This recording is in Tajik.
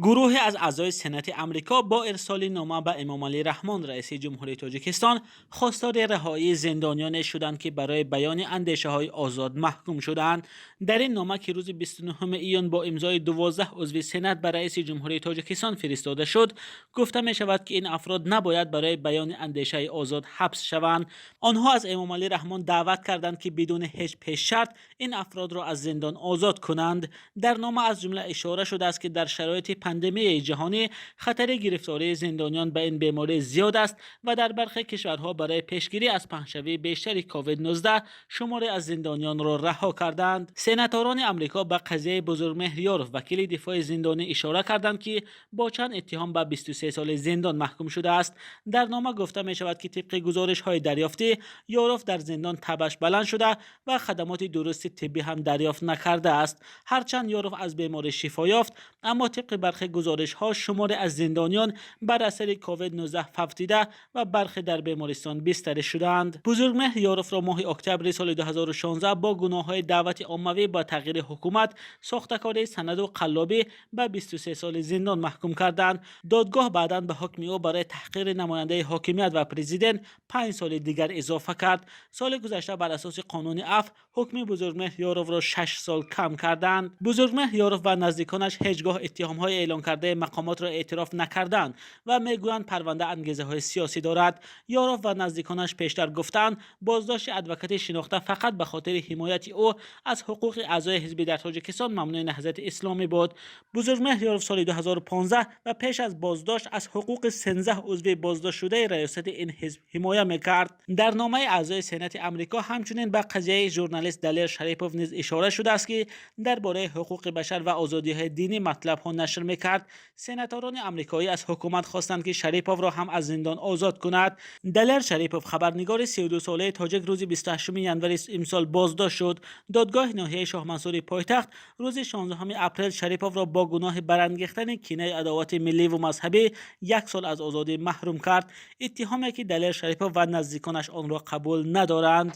Гурӯҳе аз аъзои Сенати Амрико бо ирсоли нома ба Эмомалӣ Раҳмон, раиси ҷумҳурии Тоҷикистон, хостори раҳоии зиндониёне шуданд, ки барои баёни андешаҳои озод маҳкум шудаанд. Дар ин нома, ки рӯзи 29 июн бо имзои 12 узви Сенат ба раиси ҷумҳурии Тоҷикистон фиристода шуд, гуфта мешавад, ки ин афрод набояд барои баёни андешаи озод ҳабс шаванд. Онҳо аз Эмомалӣ Раҳмон даъват карданд, ки бидуни ҳеҷ пешшарт ин афродро аз зиндон озод кунанд. Дар нома аз ҷумла ишора шудааст, ки дар шароити пандемияи ҷаҳонӣ хатари гирифтории зиндониён ба ин беморӣ зиёд аст ва дар бархе кишварҳо барои пешгирӣ аз паҳншавии бештари COVID-19 шуморе аз зиндониёнро раҳо кардаанд. Сенаторони Амрико ба қазияи Бузургмеҳр Ёров, вакили дифои зиндонӣ, ишора карданд, ки бо чанд иттиҳом ба 23 соли зиндон маҳкум шудааст. Дар нома гуфта мешавад, ки тибқи гузоришҳои дарёфтӣ, Ёров дар зиндон табаш баланд шуда ва хадамоти дурусти тиббӣ ҳам дарёфт накардааст. Ҳарчанд Ёров аз беморӣ шифо ёфт, аммо тибқи бархе гузоришҳо шуморе аз зиндониён бар асари COVID-19 фавтида ва бархе дар бемористон бистарӣ шудаанд. Бузургмеҳр Ёровро моҳи октябри соли 2016 бо гуноҳҳои даъвати оммавӣ ба тағйири ҳукумат, сохтакории санаду қаллобӣ ба 23 соли зиндон маҳкум карданд. Додгоҳ баъдан ба ҳукми ӯ барои таҳқири намояндаи ҳокимият ва президент 5 соли дигар изофа кард. Соли гузашта бар асоси қонуни афв ҳукми Бузургмеҳр Ёровро 6 сол кам карданд. Бузургмеҳр Ёров ва наздиконаш ҳеҷ гоҳ иттиҳомҳои эълон кардаи мақомотро эътироф накарданд ва мегӯянд, парванда ангезаҳои сиёсӣ дорад. Ёров ва наздиконаш пештар гуфтаанд, боздошти адвокати шинохта фақат ба хотири ҳимояти ӯ аз ҳуқуқи аъзои ҳизби дар Тоҷикистон мамнӯи Наҳзати Исломӣ буд. Бузургмеҳр Ёров соли 2015 ва пеш аз боздошт аз ҳуқуқи 13 узви боздоштшудаи раёсати ин ҳизб ҳимоя мекард. Дар номаи аъзои Сенати Амрико ҳамчунин ба қазияи журналист Далер Шарипов низ ишора шудааст, ки дар бораи ҳуқуқи башар ва озодиҳои динӣ матлабҳо нашр мекард. Сенаторони амрикоӣ аз ҳукумат хостанд, ки Шариповро ҳам аз зиндон озод кунад. Далер Шарипов, хабарнигори 32-солаи тоҷик, рӯзи 28 январи имсол боздошт шуд. Додгоҳи ноҳияи Шоҳмансури пойтахт рӯзи 16 апрел Шариповро бо гуноҳи барангехтани кинаи адовати милливу мазҳабӣ як сол аз озодӣ маҳрум кард, иттиҳоме ки Далер Шарипов ва наздиконаш онро қабул надоранд.